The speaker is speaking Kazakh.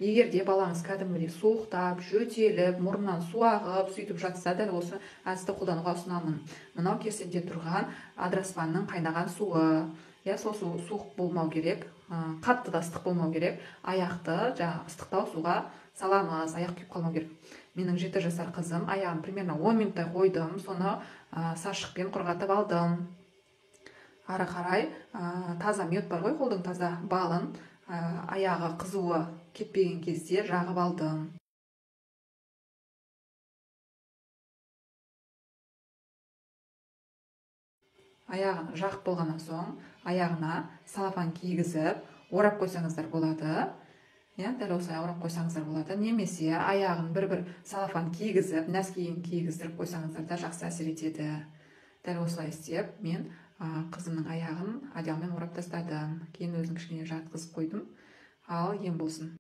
Егер де балаңыз кәдімгідей суықтап, жөтеліп, мұрнынан су ағып, сөйтіп жатса, дәл осы әдісті қолдануға ұсынамын. Мынау кеседе тұрған адыраспанның қайнаған суы. Иә, сол су суық болмау керек, қатты да ыстық болмау керек. Аяқты жаңа ыстықтау суға саламыз, аяқ күйіп қалмау керек. Менің 7 жасар қызым аяғын примерно 10 минуттай қойдым, соны сашықпен құрғатып алдым. Ары қарай таза мед бар ғой, қолдың таза балын аяғы қызуы кетпеген кезде жағып алдым. Аяғын жағып болғаннан соң аяғына салафан кигізіп орап қойсаңыздар болады. Иә, дәл осылай орап қойсаңыздар болады. Немесе аяғын бір-бір салафан кигізіп, нәскиін кигіздіріп қойсаңыздар да жақсы әсер етеді. Дәл осылай істеп, мен қызымның аяғын одеялмен орап тастадым. Кейін өзін кішкене жатқызып қойдым. Ал ем болсын.